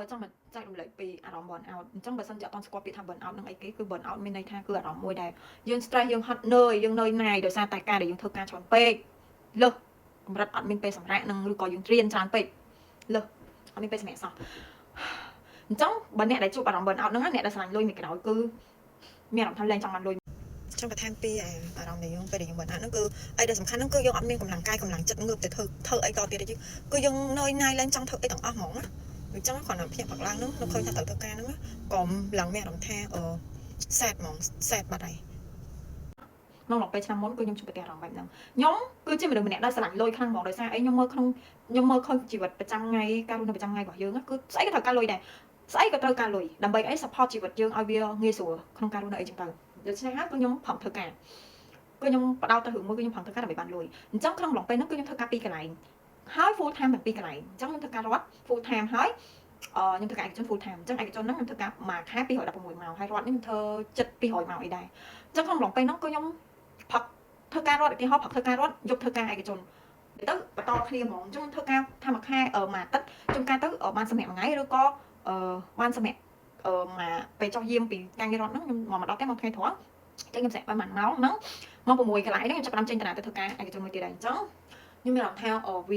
ចង់មកចែករំលែកពីអារម្មណ៍ burn out អញ្ចឹងបើសិនជាអត់ទាន់ស្គាល់ពាក្យថា burn out នឹងអីគេគឺ burn out មានន័យថាគឺអារម្មណ៍មួយដែលយើង stress យើងហត់នឿយយើងនឿយណាយដោយសារតែការដែលយើងធ្វើការច្រើនពេកលើសកម្រិតអត់មានពេលសម្រាកនឹងឬក៏យើងរៀនច្រើនពេកលើសអត់មានពេលសម្រាកសោះអញ្ចឹងបើអ្នកដែលជួបអារម្មណ៍ burn out ហ្នឹងអ្នកដែលស្រឡាញ់លុយមួយក្រោយគឺមានអារម្មណ៍ថាលែងចង់បានលុយចង់បន្ថែមពីអារម្មណ៍ដែលយើងពេលដែលយើង burn out ហ្នឹងគឺអីដែលសំខាន់ហ្នឹងគឺយើងអត់មានកម្លាំងកាយកម្លាំងចិត្តងើបទៅធ្វើធ្វើអីតទៀតទេគឺយើងនឿយណាយលែងចង់ធ្វើអីទាំងអស់ហ្មងណាអញ្ចឹងគ្រាន់តែភ្ញាក់ផឹកឡើងហ្នឹងនឹកឃើញថាត្រូវធ្វើការហ្នឹងក៏ឡើងមានអារម្មណ៍ថាអឺ sad ហ្មង sad បាត់ហើយក្នុងរយៈពេលឆ្នាំមុនគឺខ្ញុំជួបប្រទះអារម្មណ៍បែបហ្នឹងខ្ញុំគឺជាមនុស្សម្នាក់ដែលស្រឡាញ់លុយខ្លាំងហ្មងដោយសារអីខ្ញុំមើលក្នុងខ្ញុំមើលឃើញជីវិតប្រចាំថ្ងៃការរស់នៅប្រចាំថ្ងៃរបស់យើងគឺស្អីក៏ត្រូវការលុយដែរស្អីក៏ត្រូវការលុយដើម្បីអី support ជីវិតយើងឲ្យវាងាយស្រួលក្នុងការរស់នៅអីចឹងទៅដូច្នេះហើយគឺខ្ញុំប្រឹងធ្វើការគឺខ្ញុំបដោតទៅរឿងមួយគឺខ្ញុំប្រឹងធ្វើការដើម្បីបានលុយអញ្ចឹងក្នុងឡុងពេលហ្នឹងគឺខ្ញុំធ្វើការពីរកន្លែងហើយ full time ទាំងពីរកន្លែងអញ្ចឹងខ្ញុំធ្វើការរដ្ឋ full time ហើយអឺខ្ញុំធ្វើការឯកជន full time អញ្ចឹងឯកជនហ្នឹងខ្ញុំធ្វើការមួយខែ216ម៉ោងហើយរដ្ឋនេះខ្ញុំធ្វើចិត្ត200ម៉ោងអីដែរអញ្ចឹងក្នុងឡុងពេលហ្នឹងគឺខ្ញុំផឹកធ្វើការរដ្ឋឧទាហរណ៍ផឹកធ្វើការរដ្ឋយប់ធ្វើការឯកជនទៅបន្តគ្នាហ្មងអញ្ចឹងធ្វើការថាមួយខែមួយអាទិត្យជួនកាលទៅបានសម្រាប់មួយថ្ងៃឬក៏អឺបានសម្រាប់អឺមកពេលចុះយាមពីការងាររដ្ឋហ្នឹងខ្ញុំមកដល់តែមកថ្ងៃត្រង់អញ្ចឹងខ្ញុំសម្រាប់បាន1ម៉ោងហ្នឹងម៉ោង6កន្លែងហ្នឹងខ្ញុំចាប់ផ្ដើមចេញតាទៅធ្វើការឯកជនមួយទៀតដែរអញ្ចឹងខ្ញុំមានអារម្មណ៍ថាវា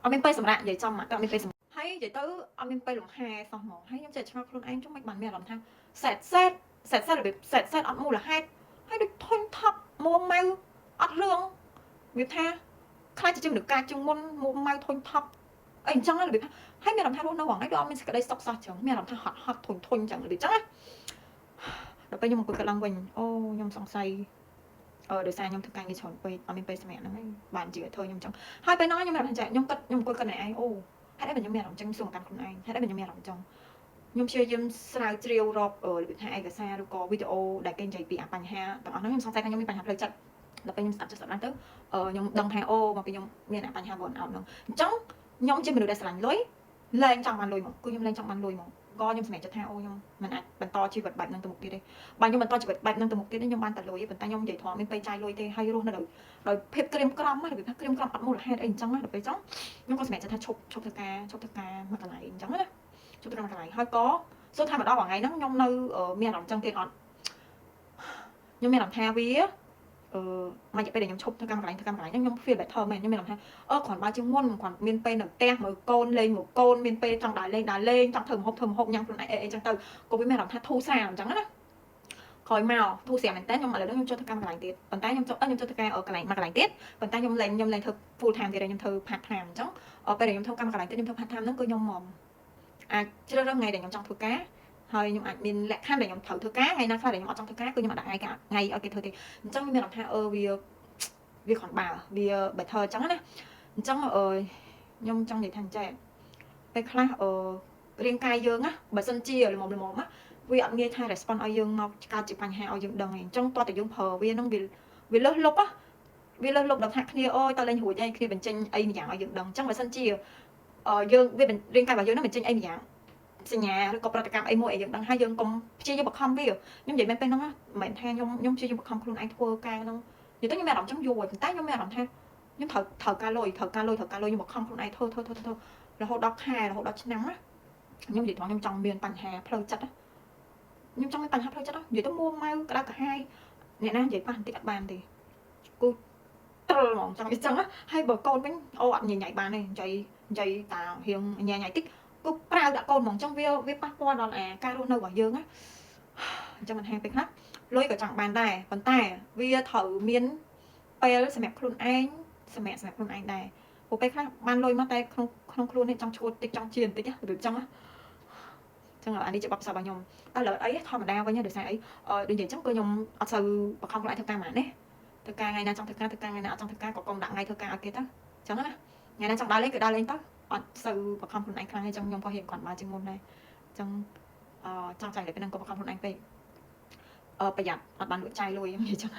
អត់មានពេលសម្រាប់និយាយចំមកអត់មានពេលសម្រាប់ហើយនិយាយទៅអត់មានពេលលំហែសោះហ្មងហើយខ្ញុំចេះឆ្ងល់ខ្លួនឯងចុះមិនបានមានអារម្មណ៍ថា sad sad sad sad របៀប sad sad អត់មូលហេតុហើយដូចធុញថប់មួម៉ៅអត់រឿងវាថាខ្លាចជាមនុស្សកាចជាងមុនមួម៉ៅធុញថប់អីអញ្ចឹងរបៀបហើយមានអារម្មណ៍ថារស់នៅហ្នឹងដូចអត់មានសេចក្តីសុខសោះចឹងមានអារម្មណ៍ថាហត់ហត់ធុញធុញចឹងរបៀបចឹងណាដល់ពេលខ្ញុំអង្គុយគិតឡើងវិញអូខ្ញុំសង្ស័យអឺដោយសារខ្ញុំធ្វើការងារច្រើនពេកអត់មានពេលសម្រាកហ្នឹងឯងបានជាធ្វើខ្ញុំចឹងហើយពេលហ្នឹងខ្ញុំមានអារម្មណ៍ថាខ្ញុំគិតខ្ញុំអង្គុយគិតឯងអូហេតុអីបានខ្ញុំមានអារម្មណ៍ចឹងសួរមកកាន់ខ្លួនឯងហេតុអីបានខ្ញុំមានអារម្មណ៍ចឹងខ្ញុំព្យាយាមស្រាវជ្រាវរករបៀបថាឯកសារឬក៏វីដេអូដែលគេនិយាយពីអាបញ្ហាទាំងអស់ហ្នឹងខ្ញុំសង្ស័យថាខ្ញុំមានបញ្ហាផ្លូវចិត្តដល់ពេលខ្ញុំស្ដាប់ចុះស្ដាប់ឡើងទៅខ្ញុំដឹងថាអូមកពីខ្ញុំមានបញ្ហា burn out ហ្នឹងអញ្ចឹងខ្ញុំជាមនុស្សដែលស្រឡាញ់លុយលែងចង់បានលុយមកគឺខ្ញុំលែងចង់បានលុយមកក៏ខ្ញុំសម្រេចចិត្តថាអូខ្ញុំមិនអាចបន្តជីវិតបែបហ្នឹងទៅមុខទៀតទេបើខ្ញុំបន្តជីវិតបែបហ្នឹងទៅមុខទៀតខ្ញុំបានតែលុយប៉ុន្តែខ្ញុំនិយាយធំមានពេលចាយលុយទេហើយរស់នៅដោយដោយភាពក្រៀមក្រំរបៀបថាក្រៀមក្រំអត់មូលហេតុអីអញ្ចឹងណាដល់ពេលចឹងខ្ញុំក៏សម្រេចចិត្តថាឈប់ឈប់ធ្វើការឈប់ធ្វើការមួយកន្លែងអញ្ចឹងណាឈប់ធ្វើការមួយកន្លែងហើយក៏សួរថាមកដល់ថ្ងៃហ្នឹងខ្ញុំនៅមានអារម្មណ៍ចឹងទៀតអត់ខ្ញុំមានអារម្មណ៍ថាវាអឺមួយរយៈពេលដែលខ្ញុំឈប់ធ្វើការមួយកន្លែងធ្វើការមួយកន្លែងហ្នឹងខ្ញុំ feel better មែនខ្ញុំមានអារម្មណ៍ថាអឺគ្រាន់បើជាងមុនគ្រាន់មានពេលនៅផ្ទះមើលកូនលេងមកកូនមានពេលចង់ដើរលេងដើរលេងចង់ធ្វើម្ហូបធ្វើម្ហូបញ៉ាំខ្លួនឯងអីអីចឹងទៅក៏វាមានអារម្មណ៍ថាធូរស្រាលអញ្ចឹងណាក្រោយមកធូរស្រាលមែនតើខ្ញុំឥឡូវខ្ញុំចូលធ្វើការមួយកន្លែងទៀតប៉ុន្តែខ្ញុំចូលខ្ញុំចូលធ្វើការកន្លែងមួយកន្លែងទៀតប៉ុន្តែខ្ញុំលែងធ្វើ full time ទៀតខ្ញុំធ្វើ part time អញ្ចឹងពេលដែលខ្ញុំធ្វើការមួយកន្លែងទៀតខ្ញុំធ្វើ part time ហ្នឹងគឺខ្ញុំមកអាចជ្រើសរើសថ្ងៃដែលខ្ញុំចង់ធ្វើការហើយខ្ញុំអាចមានលក្ខខណ្ឌដែលខ្ញុំត្រូវធ្វើការថ្ងៃណាខ្លះដែលខ្ញុំអត់ចង់ធ្វើការគឺខ្ញុំអត់ដាក់ថ្ងៃថ្ងៃឲ្យគេធ្វើទេអញ្ចឹងខ្ញុំមានអារម្មណ៍ថាអឺវាវាគ្រាន់បើវា better អញ្ចឹងណាអញ្ចឹងអឺខ្ញុំចង់និយាយថាអញ្ចេះពេលខ្លះអឺរាងកាយយើងណាបើសិនជាល្មមល្មមណាវាអត់ងាយថា response ឲ្យយើងមកកើតជាបញ្ហាឲ្យយើងដឹងឯងអញ្ចឹងតោះតែយើងប្រើវានឹងវាវាលើសលប់ណាវាលើសលប់ដល់ថាគ្នាអូយតើលេងរួចហើយគ្នាបញ្ចេញអីម្យ៉ាងឲ្យយើងដឹងអញ្ចឹងបើសិនជាយើងវារាងកាយរបស់យើងនឹងបញ្ចេញអីម្យ៉ាងសញ្ញាឬក៏ប្រតិកម្មអីមួយឲ្យយើងដឹងហើយយើងកុំព្យាយាមបង្ខំវាខ្ញុំនិយាយមែនពេលហ្នឹងមិនមែនថាខ្ញុំខ្ញុំព្យាយាមបង្ខំខ្លួនឯងធ្វើការហ្នឹងនិយាយទៅខ្ញុំមានអារម្មណ៍ចឹងយូរហើយប៉ុន្តែខ្ញុំមានអារម្មណ៍ថាខ្ញុំត្រូវត្រូវការលុយត្រូវការលុយត្រូវការលុយខ្ញុំបង្ខំខ្លួនឯងធ្វើធ្វើធ្វើធ្វើរហូតដល់ខែរហូតដល់ឆ្នាំណាខ្ញុំនិយាយត្រង់ខ្ញុំចង់មានបញ្ហាផ្លូវចិត្តខ្ញុំចង់មានបញ្ហាផ្លូវចិត្តនិយាយទៅមួម៉ៅក្តៅក្រហាយអ្នកណានិយាយប៉ះបន្តិចអត់បានទេគូត្រលហ្មងចង់និយាយចឹងហើយបើកូនវិញអូអត់ញញ៉ៃបានទេនិយាយនិយាយតារៀងញ៉ៃញ៉ៃតិចគឺប្រាវដាក់កូនហ្មងចឹងវាវាប៉ះពាល់ដល់អាការរស់នៅរបស់យើងណាអញ្ចឹងមិនហាពេលខ្លះលុយក៏ចង់បានដែរប៉ុន្តែវាត្រូវមានពេលសម្រាប់ខ្លួនឯងសម្រាប់សម្រាប់ខ្លួនឯងដែរព្រោះពេលខ្លះបានលុយមកតែក្នុងក្នុងខ្លួននេះចង់ឈួតតិចចង់ជាបន្តិចរបៀបចឹងណាចឹងអានេះជាបទពិសោធន៍របស់ខ្ញុំតែលើអីធម្មតាវិញដោយសារអីដូចនិយាយចឹងគឺខ្ញុំអត់សូវបង្ខំខ្លួនឯងធ្វើការហ្មងណាធ្វើការថ្ងៃណាចង់ធ្វើការធ្វើការថ្ងៃណាអត់ចង់ធ្វើការក៏កុំដាក់ថ្ងៃធ្វើការឲ្យគេទៅចឹងណាថ្ងៃណាចង់ដើរលេងគឺដើរលេងទៅអត់សូវបង្ខំខ្លួនឯងខ្លាំងទេចឹងខ្ញុំក៏ហ៊ានគាត់មកជាងមុនដែរចឹងអឺចង់ចែកលេខពេលហ្នឹងក៏បង្ខំខ្លួនឯងពេកអឺប្រយ័ត្នអត់បានលួចចាយលុយនិយាយចឹង